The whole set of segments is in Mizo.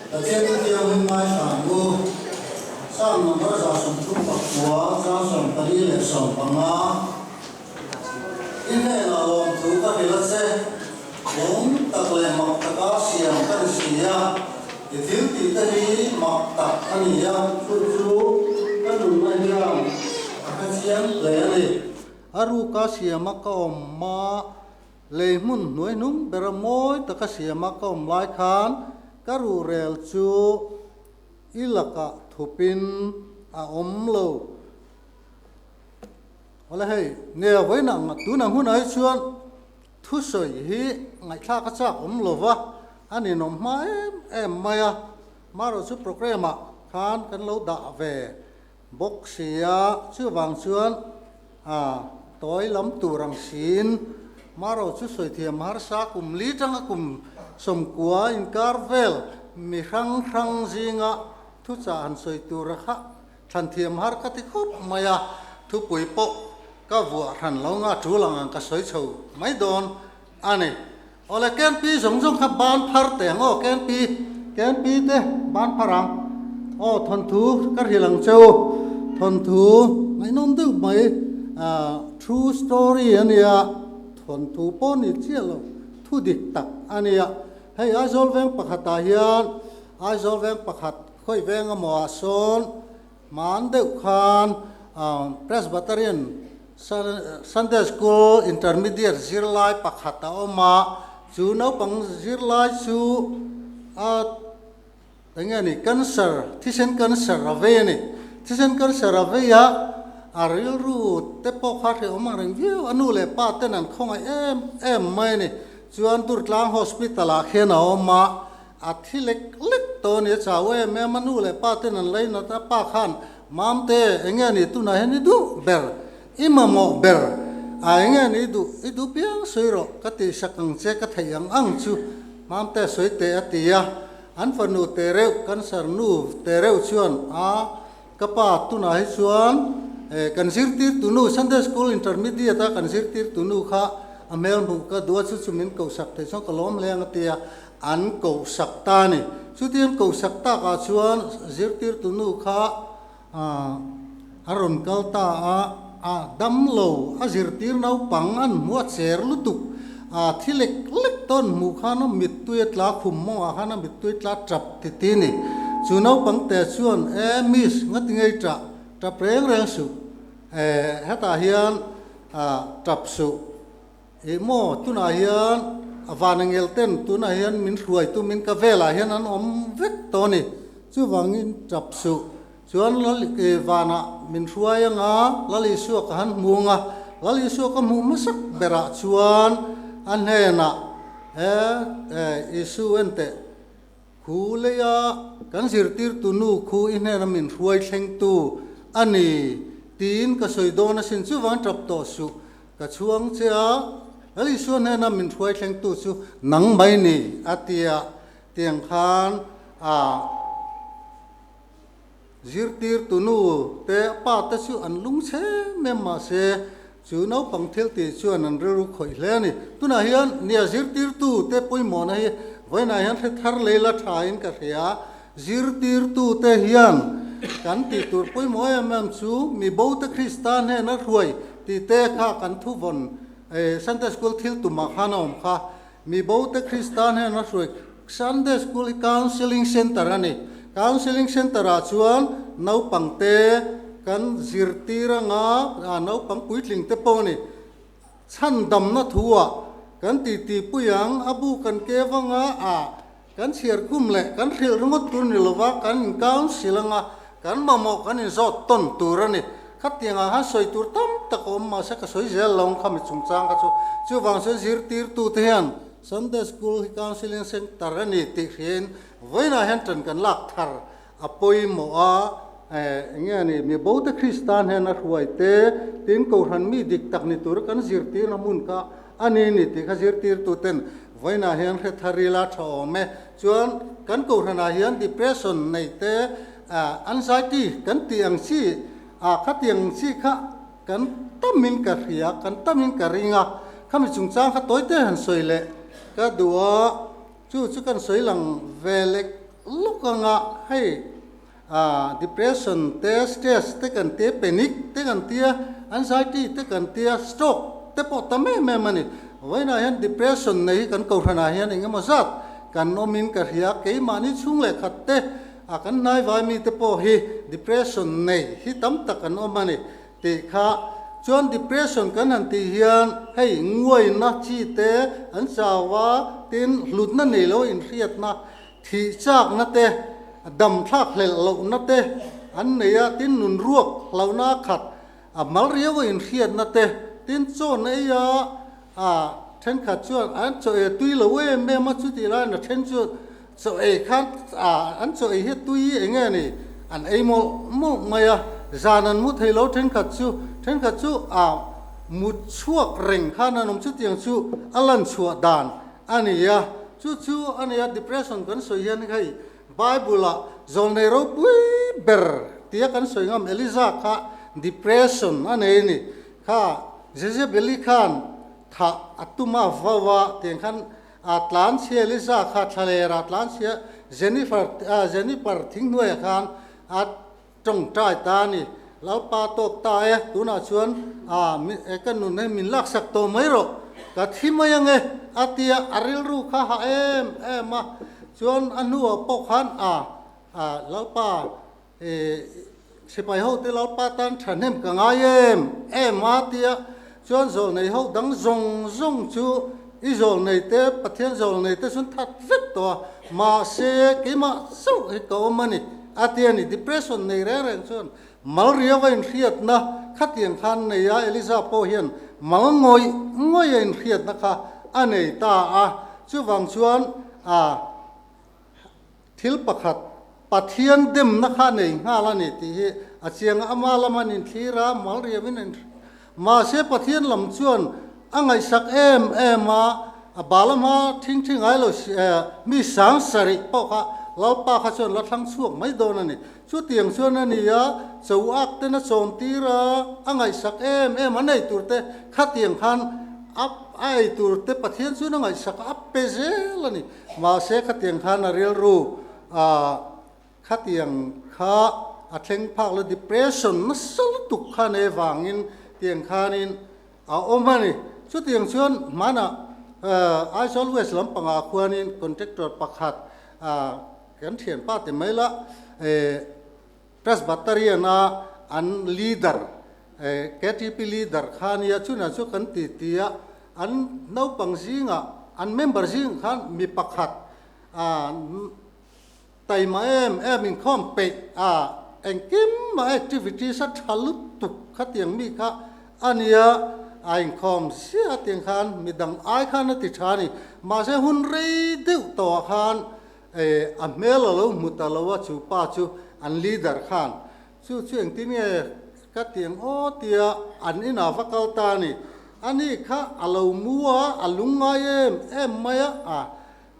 Pathian thu thianghlim ngaithla ang u. Psalm number 139, chang 45. I hnenah lawmthu ka hrilh a che, lawm tak leh mak taka siam ka ni si a, i thil tih te hi mak tak a ni a. Chu chu ka nunna hian a hrechiang hle a ni. A ruka siama ka awm a. Lei hmun hnuai hnung bera mawi taka siama ka awm lai khan ka ruhrel chu i lakah thupin a awm lo. Awle hei, nia vawiin ang tunah hunah hi chuan thusawi hi ngaihthlak a chak awm lo va, a ninawm hma em em mai a, marawh chu programme ah khan kan lo dah ve bawk si a, chuvang chuan a tawi lam tur ang siin Maro chu sawi thiam harsa kum li tanga kum sawmkua inkar vel mi hrang hrang zinga thuchah han sawi tur a kha thlan thiam har ka ti khawp mai a, thupui pawh ka vuah hran lo nga tul ang ang ka sawi chho mai dawn a ni. Awle KNP zawng zawng kha ban phar teh ang aw KNP KNP te ban phar ang aw thawnthu ka hrilh ang che u thawnthu ngaihnawm deuh mai ah true story a nia thawnthu pawh ni chiah lo thu dik tak a nia hei Aizawl veng pakhatah hian Aizawl veng pakhat khawi veng emaw ah sawn Hman deuh khan Presbyterian Sunday School Intermediate zirlai pakhat a awm a, chu naupang zirlai chu a eng nge ni cancer, thisen cancer a vei a ni. Thisen cancer a vei a, a rilru te pawh kha hrehawm ang reng viau, a nu leh pa ten an khawngaih em em mai a ni. Chuan Durtlang Hospital ah khian a awm a, A thi lek lek tawh a ni, a chau em em a, nu leh pa ten an leinat a, pa khan, Mamte, eng nge ni tunah hian i duh ber, i mamawh ber, a eng nge ni i duh, i duh piang sawi rawh, ka tih sak ang che, ka theih ang ang chu, Mamte sawi teh a ti a, an fanu te reuh, cancer nu te reuh chuan, a, ka pa tunah hi chuan kan zirtirtu nu, Sunday School Intermediate a kan zirtirtu nu kha a hmel hmuh ka duh a, chu chu min kohsak thei chuan ka lawm hle ang a ti a, An kohsak ta a ni. Chuti an kohsak takah chuan zirtirtu nu kha a rawn kal ta a, a dam lo, a zirtir naupang an hmu a cher lutuk, a thi lek lek tawn hmuh khan a mittui a tla khum mawngah khan a mittui tla tap ti ti a ni. Chu naupang te chuan, E miss, ngati ngei tah, tap reng reng suh, e hetah hian tap suh. Ih maw, tunah hian a van angel ten tunah hian min hruai tumin ka velah hian an awm vek tawh a ni. Chuvangin tap suh. Chuan Lal vanah min hruai anga Lal Isua ka han hmu anga, Lal Isua ka hmuh hmasak berah chuan a hnenah, E, Isu enteh, khu leia kan zirtirtu nu khu i hnena min hruai thlengtu a ni tiin ka sawi dawn asin. Chuvang tap tawh suh. Ka chhuang che a, Lal Isua hnena min hruai thlengtu chu nang mai ni, a ti a. Tiang khan a zirtirtu nu te a pa te chu an lung chhe em mahse chu naupang thil tih chuan an rilru khawih hle a ni. Tunah hian nia zirtirtu te pawimawhna hi vawiinah hian hre thar lei la thain ka hria. Zirtirtu te hian kan tih tur pawimawh em em chu mi bo te Krista hnena hruai tih te kha kan thu vawn Sunday School thil tumah khan a awm kha. Mi bo te Krista hnena hruai Sunday School hi Counselling Centre a ni. Counselling Centre ah chuan naupang te kan zirtir anga naupang puitling te pawh a ni. Chhandamna thu ah kan titi pui ang, a bu kan ke vanga a kan chhiar khum leh kan hrilh ringawt tur ni lova kan in council anga kan mamawh kan in zawt tawn tur a ni. Khatiang ah khan sawi tur tam tak a awm mahse ka sawi zel lo ang kha mi chungchang kha chu. Chuvang chuan zirtirtu te hian Sunday School hi counselling center a ni tih hriain vawiinah hian ṭan kan lak thar A pawimawh a, eng nge ni, mi bote Kristan hian a hruai te, tin Kohhran mi dik tak ni tura kan zirtirna hmun kha a ni ni tih kha zirtirtu ten vawiinah hian hre thar ila tha awm e. Chuan kan Kohhranah hian depression nei te, anxiety kan tih ang chi, khatiang chi kha kan tamin ka hria, kan tamin ka ring a, khami chungchang kha tawite han sawi leh ka duh a, chu chu kan sawi lang ve lek. lawk anga hei depression te, stress te kan tia, panic te kan tia, anxiety te kan tia, stroke te pawh tam em em a ni. Vawiinah hian depression nei hi kan kohhranah hian eng emaw zat kan awmin ka hria, keimahni chhung leh khat te a kan hnaivai mite pawh hi depression nei hi tam tak an awm a ni tih kha. Chuan depression kan han tih hian hei nguaina chi te an chau a, tin hlutna nei lo inhriatna Thih chakna te, dam thlak hlelh lohna te an nei a, tin nun ruak hlauhna a khat, a mal riau a inhriatna te, tin chawn ei a, a thenkhat chuan an chaw ei tui lo em em a, chutih laiin a then chu chaw ei khan a an chaw ei hi tui eng nge ni an ei mawlh mawlh mai a, zan an mu thei lo thenkhat chu, thenkhat chu a mut chhuak reng khan an awm chutiang chu a lan chhuah dan A ni a, chu chu a ni a, depression kan sawi hian hei Bible ah zawlnei ropui ber tia kan sawi ngam Eliza kha depression a nei a ni. Kha Jezebeli khan thah a tum a vau a, tiang khan a tlanchhia Eliza kha thlaler ah tlanchhia Jennifer Jeniper thinghnuaiah khan a Tawngtai ta a ni. Lalpa tawk ta e, tunah chuan a ka nun hi min laksak tawh mai rawh, ka thi mai ang e, a ti a, a rilru kha ha em em a, chuan a hnuah pawh khan a Lalpa sipai ho te Lalpa tan thahnem ka ngai em em a ti a, chuan zawlnei ho dang zawng zawng chu i zawlnei te Pathian zawlnei te chuan that vek tawh a, mahse keimah chauh hi ka awm a ni. A ti a ni, depression nei reng reng chuan mal riau a inhriatna khatiang khan nei a, Eliza pawh hian mal ngawih ngawih a inhriatna kha a nei ta a, chuvang chuan a thil pakhat Pathian demna kha a nei nghal a ni tih hi a chiang a, ama lam an inthlir a, mal riauin a inhriat. Mahse Pathian lam chuan a ngaihsak em em a, a bal hma thing thi ngai lo mi sang sarih pawh kha Lalpa kha chuan la thlang chhuak mai dawn a ni. Chutiang chuan a ni a, cho ak ten a chawm tir a, a ngaihsak em em a nei tur te khatiang khan a a ei tur te Pathian chuan a ngaihsak a pe zel a ni. Mahse khatiang khan a rilru a Khatiang kha a thleng phak lo, depression nasa lutuk kha nei vangin tiang khanin a awm a ni. Chutiang chuan hmanah Aizawl West lampangah khuanin contractor pakhat kan thianpa ti mai la Presbyterian a an leader KTP leader kha nia chunah chu kan ti ti a, an naupang zingah an member zingah khan mi pakhat Taima em em inkhawm peih a, engkim mah activities a tha lutuk khatiang mi kha a nia, a inkhawm ziah a tiang khan midang ai khan a ti tha a ni. Mahse hun rei deuh tawhah khan a hmel a lo hmu ta lo a, chu pa chu an leader khan chu chu engtin nge ka tiang aw tia an inah va kal ta a ni. Ani kha a lo mu a, a lungngai em em mai a,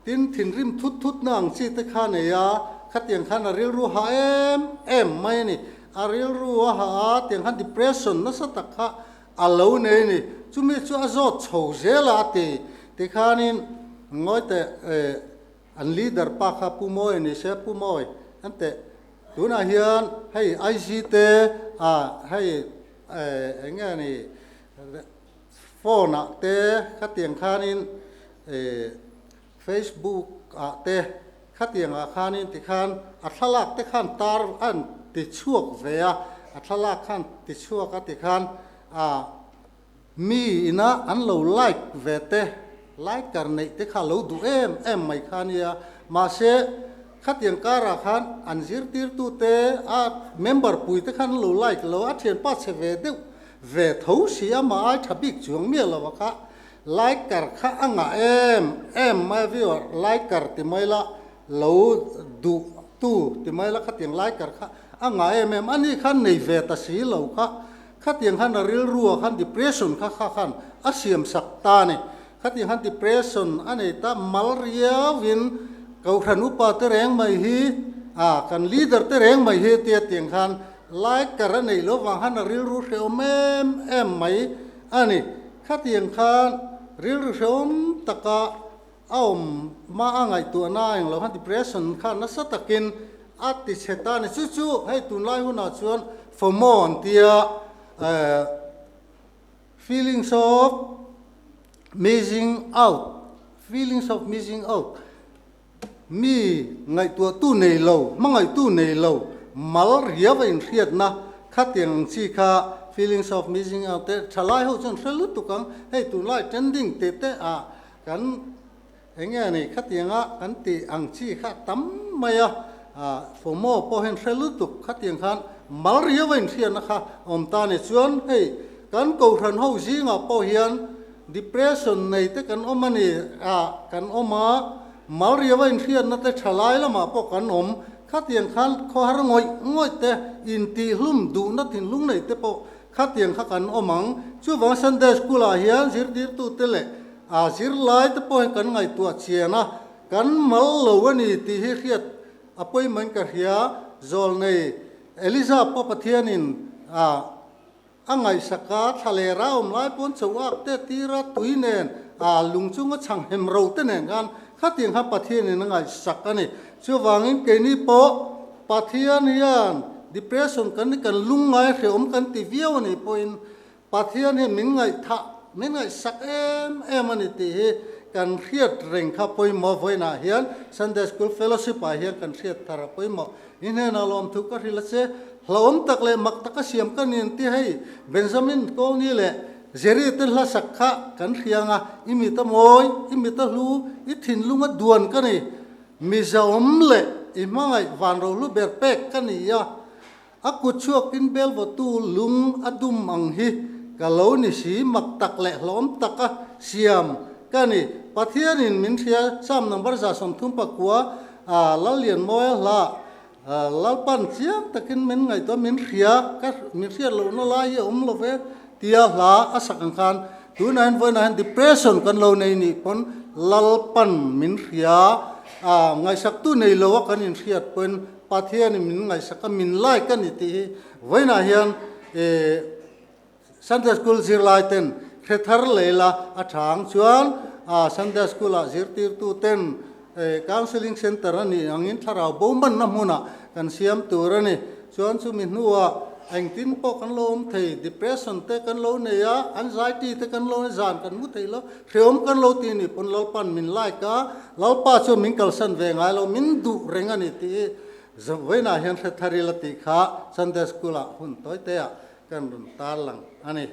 Tin, thinrim thut thut na ang chi te kha nei a, khatiang khan a rilru ha em em mai a ni. A rilru a ha a, tiang khan depression nasa tak kha a lo nei a ni. Chumi chu a zawt chho zel a a ti. Tikhanin ngawi teh eh an leader pa kha Pu Mawi a ni se, Pu Mawi an teh tunah hian hei IG te ah hei eh eng nge a ni phone ah te khatiang khanin Facebook ah te khatiang ah khanin tikhan a thlalak te khan tar a an ti chhuak ve a, a thlalak khan ti chhuak a tikhan ah mi ina an lo like ve te liker neih te kha lo duh em em mai kha nia mahse khatiang karah khan an zirtirtu te a member pui te khan an lo like lo a thianpa chhe ve deuh ve tho si a mah ai tha bik chuang miah lo a kha Liker kha a ngah em em mai a viewer liker ti mai la lo duh tu ti mai la khatiang liker kha a ngah em em a ni khan nei ve ta si lo kha khatiang khan a rilru ah khan depression kha kha khan a siam sak ta a ni khatiang khan depression a nei ta mal riau in kohhran upa te reng mai hi ah kan leader te reng mai hi tia tiang khan liker a neih loh vang khan a rilru hrehawm em em mai a ni. Khatiang khan rilru hrehawm taka A awm hma a ngaihtuahna a englo khan depression kha nasa takin a ti chhe ta a ni. Chu chu hei tunlai hunah chuan FOMO an tia feelings of missing out, feelings of missing out, mi ngaihtuahtu nei lo, hmangaihtu nei lo, mal riau a inhriatna khatiang ang chi kha feelings of missing out te thalai ho chuan hre lutuk ang. Hei tunlai trending teh teh ah Kan eng nge ni khatianga kan tih ang chi kha tam mai a, FOMO pawh hian hre lutuk khatiang khan mal riau a inhriatna kha awm ta ni. Chuan hei kan kohhran ho zingah pawh hian depression nei te kan awm a ni a, kan awm a, mal riau a inhriatna te tha lai lamah pawh kan awm. Khatiang khan khawhar ngawih ngawih te, intihhlum duhna thinlung nei te pawh Khatiang kha kan awm ang. Chuvang Sunday School ah hian zirtirtute leh a zirlai te pawh hian kan ngaihtuah chian a, kan mal lo a ni tih hi hriat a pawimawhin ka hria. Zawlnei Eliza pawh Pathianin a a ngaihsak a, thla leh ra awm lai pawn cho ak te tira tui nen a lung chunga chhang hem ro te nen khan khatiang kha Pathianin a ngaihsak a ni. Chuvangin keini pawh Pathian hian depression kan kan lungngai hrehawm kan ti viau a nih pawhin Pathian hian min ngaihthah, min ngaihsak em em a ni tih hi kan hriat reng kha pawimawh vawiinah hian Sunday School Fellowship ah hian kan hriat thar a pawimawh. I hnenah lawmthu ka hrilh a che, hlauhawm tak leh mak taka siam ka ni an ti hei, Benjamin Kawlni leh Jerry te hlasak kha kan hriang a, i mit a mawi, i mit a hlu, i thinlung a duan ka ni. Mizoam leh i hmangaih van rohlu ber pek ka ni a, a kut chhuakin belvawtu lung a dum ang hi ka lo ni si, mak tak leh hlawm taka siam ka ni. Pathianin min hria, Psalm number 39 a Lallianmawia hla Lalpan chiang takin min ngaihtuah, min hria, ka min hriat lohna lai hi a awm lo ve tia hla a sak ang khan tunah hian vawiinah hian depression kan lo nei nih pawn Lalpan min hria, a ngaihsaktu nei lo a kan inhriat pawhin Pathianin min ngaihsak a, min like a ni tih hi vawiinah hian Sunday School zirlai ten hre thar leh la a tha ang chuan Sunday School ah zirtirtu ten Counselling Centre a nih angin thlarau bo hmanna hmunah kan siam tur a ni. Chuan chumi hnuah engtin pawh kan lo awm thei, depression te kan lo nei a, anxiety te kan lo nei, zan kan mu thei lo, hreawm kan lo ti nih pawn Lalpan min like a, Lalpa chuan min kalsan ve ngai lo, min duh reng a ni tih hi vawiinah hian hre thar ila tih kha Sunday School ah hun tawi te ah Kan rawn tarlang a ni.